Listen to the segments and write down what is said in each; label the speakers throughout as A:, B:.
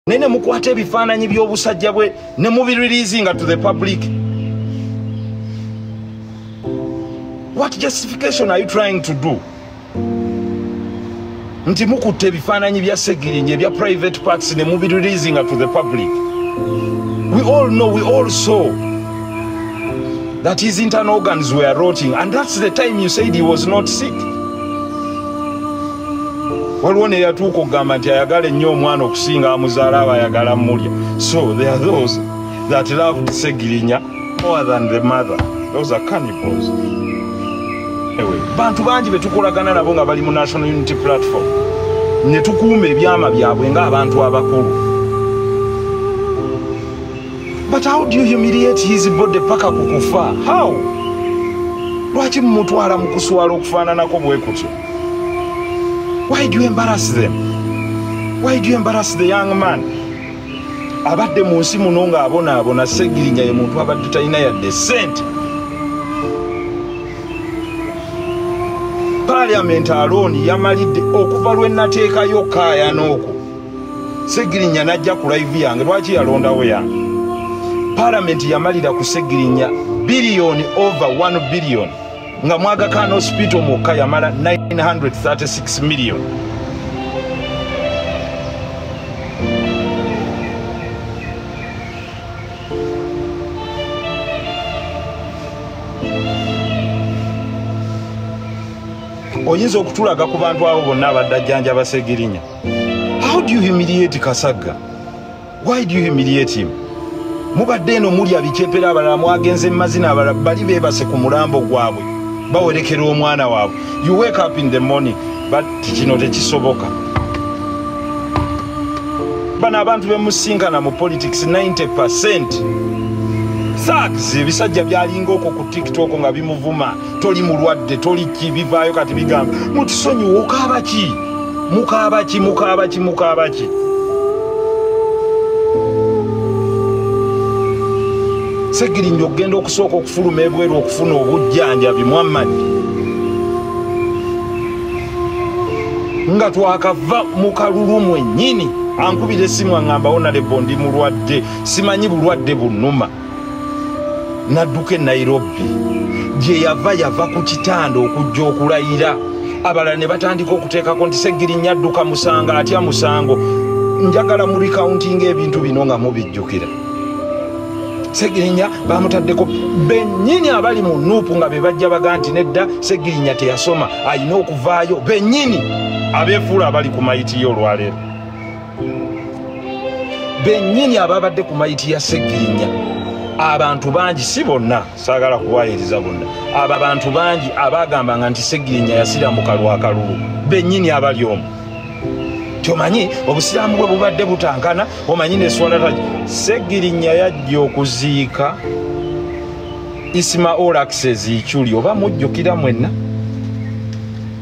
A: Naye ne mukwata ebifaananyi by'obusajja bwe ne mubireleasinga to the public. What justification are you trying to do? Nti mukutte ebifaananyi bya Ssegirinya ebya private parts ne mubireleasinga to the public. We all know, we all saw that his internal organs were rotting, and that's the time you said he was not sick. Waliwo neyatuuka okugamba nti ayagala ennyo omwana okusinga amuzaala aba ayagala mmulya. So there are those that loved Ssegirinya more than the mother. Those are cannibals. Anyway, bantu bangi betukolagana nabo nga bali mu National Unity Platform ne tukuuma ebyama byabwe ng'abantu abakulu. But how do you humiliate his body paka kukufa? How? Lwaki mumutwala mu kuswala okufaananako bwe kutyo? Why do you embarrass them? Why do you embarrass the young man? Abadde mu nsi muno ng'abonaabona. Ssegirinya ye muntu abadde talina yadde ssente. Parliament alone yamalidde okuva lwe nateekayo kaayana okwo. Ssegirinya n'ajja ku live yange. Lwaki yalondawo yange? Parliament yamalira ku Ssegirinya biliyoni, over 1 billion. Nga mu Aga Khan Hospital mwokka yamala 936 million. Oyinza okutulaga ku bantu abo bonna abadde ajjanjaba Ssegirinya. How do you humiliate Kasagga? Why do you humiliate him? Mubadde eno mulya bikyepera, abalala mwagenze mazina, abalala bali beebase ku mulambo gwabwe bawerekera omwana waabwe. You wake up in the morning, but kino tekisoboka. Bano abantu bemusinkana mu politics 90% thugs. Ebisajja byalinga okwo ku TikTok nga bimuvuma, toli mulwadde, toli ki, bivaayo kati bigamba mutusonyiwe. Okaaba ki? Mukaaba ki? Mukaaba ki? Mukaaba ki? Ssegirinya okugenda okusooka okufuluma ebweru okufuna obujjanjabi Muhammad nga twakava mu kalulu mwennyini, ankubira essimu aŋŋamba honorable ndi mulwadde, simanyi bulwadde bunnuma. Nadduka e Nairobi gye yava, yava ku kitanda okujja okulayira. Abalala ne batandika okuteekako nti Ssegirinya adduka musango, atya musango. Njagala mu recounting ebintu bino nga mubijjukira. Ssegirinya bamutaddeko bennyini abali mu NUP nga be bajja baga nti nedda, Ssegirinya teyasoma, alina okuvaayo. Bennyini abeefuula abali ku mayiti ye olwaleero, bennyini ababadde ku mayiti ya Ssegirinya, abantu bangi, si bonna, saagala kuwayiriza bonna, abo abantu bangi abagambanga nti Ssegirinya yasiramuka lwakalulu, bennyini abali omwo. Tomanyi obusiraamu bwe bubadde butankana, omanyi neswala taji. Ssegirinya yajja okuziika Isma Olaxes Ichuli, oba mujjukira mwenna.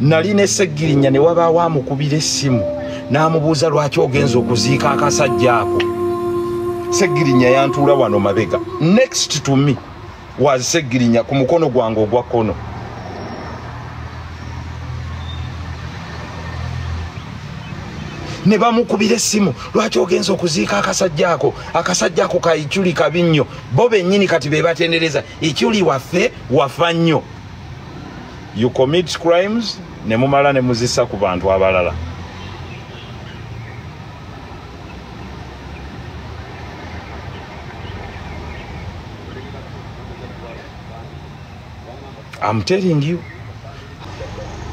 A: Nali ne Ssegirinya ne wabaawo amukubira essimu n'amubuuza lwaki ogenza okuziika akasajja ako. Ssegirinya yantuula wano mabega, next to me was Ssegirinya ku mukono gwange ogwa kkono. Ne bamukubira essimu, lwaki ogenza okuziika akasajja ako? Akasajja ako ka Ichuli kabi nnyo. Bo bennyini kati be batendereza Ichuli waffe wafa nnyo. You commit crimes ne mumala ne muzisa ku bantu abalala. I'm telling you.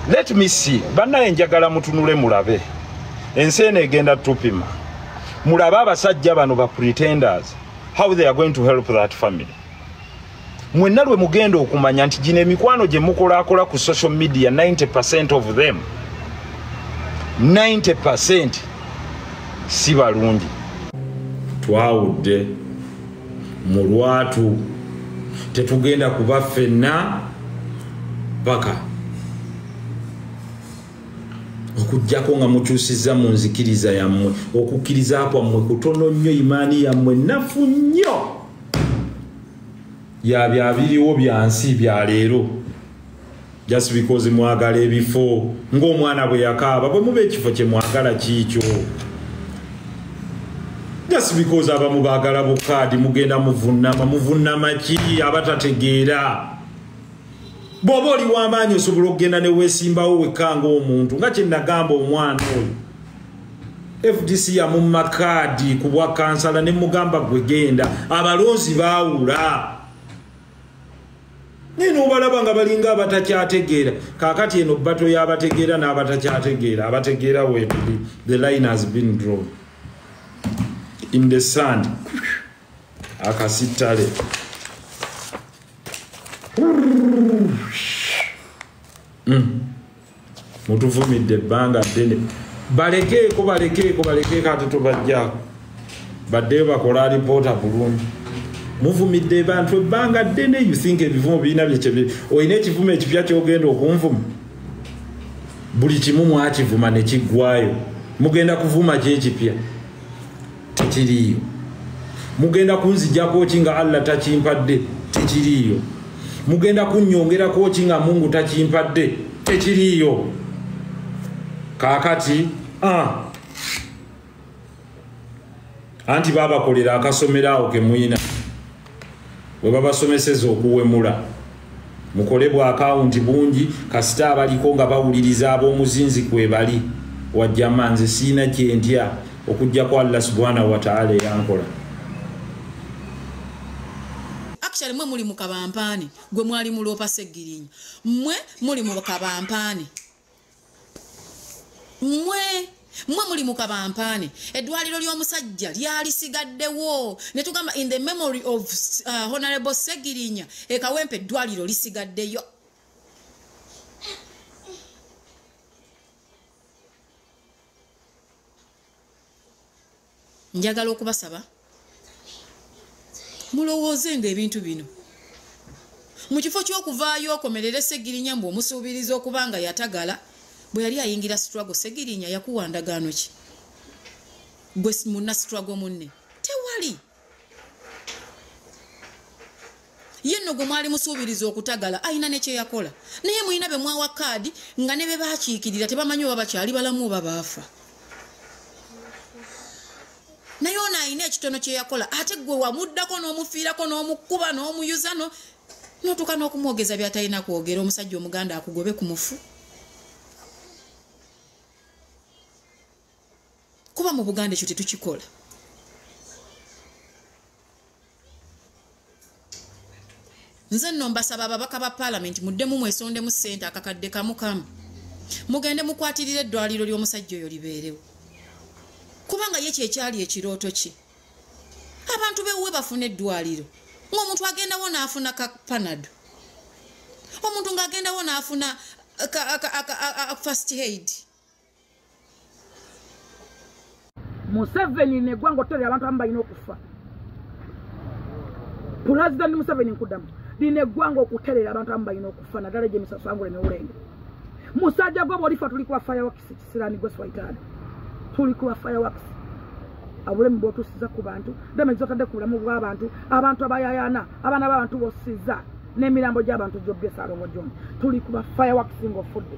A: Let me see. Bannaye njagala mutunule mulabe. Ensi eno egenda tupima. Mulabe abasajja bano ba pretenders, how they are going to help that family. Mwenna lwe mugenda okumanya nti gino emikwano gye mukolaakola ku social media, 90% of them, 90% si balungi. Twawudde mu lwatu, tetugenda kuba ffenna paka okuggyako nga mukyusizza mu nzikiriza yammwe. Okukkiriza kwammwe kutono nnyo, imaani yammwe nnafu nnyo. Yabyabiriwo bya nsi bya leero, just because mwagala ebifo ng'omwana bwe yakaaba. Bwe muba ekifo kye mwagala kiikyo. Just because abamu baagala bukaadi mugenda muvunnama. Muvunnama ki abatategeera? Bw'oba oli w'amaanyi osobola okugenda ne weesimbawo wekka ng'omuntu, nga kye nagamba omwana oyo. FDC yamumma kaadi ku bwa kansala ne mugamba gwe genda, abalonzi baawula. Naye n'obalaba nga balinga abatakyategeera. Kaakati eno bato y'abategeera n'abatakyategeera. Abategeera weetuli. The line has been drawn in the sand. Akasittale. Mutuvumidde ebbanga ddene. Balekeeko, balekeeko, balekeeko, ate tobajjaako. Baddeyo bakola alipoota bulungi. Muvumidde abantu ebbanga ddene. You think ebivumo birina bye olina ekivumo ekipya ky'ogenda okunvuma? Buli kimu mwakivuma ne kiggwayo. Mugenda kuvuma ki ekipya? Tekiriiyo. Mugenda kunzijjako ki nga Allah takimpadde? Tekiriiyo. Mugenda kunnyongerako ki nga Mungu takimpadde? Tekiriiyo. Kaakati anti babakolera akasomero awo ke muyina we babasomeseza okuwemula. Mukole bwa akawunti bungi, kasita abaliko nga bawuliriza ab'omuzinzi kwe bali. Wajjama nze siina kye ntya okuggyako Allah subhanahu wa ta'ala eyankola.
B: Actually mwe muli mu kabampaani, gwe mwali muloopa Ssegirinya. Mmwe muli mu kabampaani. Mmwe muli mu kabampaani. Eddwaliro ly'omusajja lyalisigaddewo. Ne tugamba in the memory of Honorable Ssegirinya, e Kawempe eddwaliro lisigaddeyo. Njagala okubasaba mulowoozenga ebintu bino. Mu kifo ky'okuvaayo okomerere Ssegirinya mbu omusuubiriza okuba nga yatagala, bwe yali ayingira struggle Ssegirinya yakuwa ndagaano ki? Gwe munna struggle munne tewali. Ye nno gwe mwali musuubiriza okutagala ayina ne kye yakola, naye mulina be mwawa kaadi nga ne be baakiikirira tebamanyi oba bakyali balamu oba baafa. Naye ono ayina ekitono kye yakola, ate gwe wamuddako n'omufiirako n'omukuba n'omuyuza n'otuuka n'okumwogeza by'atalina kwogera. Omusajja Omuganda akugobe ku mufu. Kuba mu Buganda ekyo tetukikola. Nze nno mbasaba ababaka ba paalamenti muddemu mwesondemu ssente akakadde kamu kamu. Mugende mukwatirire eddwaliro ly'omusajja oyo libeerewo. Kubanga ye kyekyali ekirooto kye. Abantu bewuwe bafune eddwaliro. Ng'omuntu agendawo n'afuna ka Panado. Omuntu ng'agendawo n'afuna first aid.
C: Museveni neggwanga ottolera abantu abamu balina okufa. Pulezidenti Museveni nkuddamu, lino eggwanga okuterera abantu abamu balina okufa, naddala gy'emisasangule n'obulenge. Musajja gwe bw'olifa tuli kuba fireworks kisiraani gwe swaitaani. Tuli kuba fireworks. Obulemu bw'otuusiza ku bantu, damage z'otadde ku bulamu bw'abantu, abantu abayayaana, abaana b'abantu b'ossiza, n'emirambo gy'abantu gy'obbye Ssaalongo John. Tuli kuba fireworks ng'ofudde.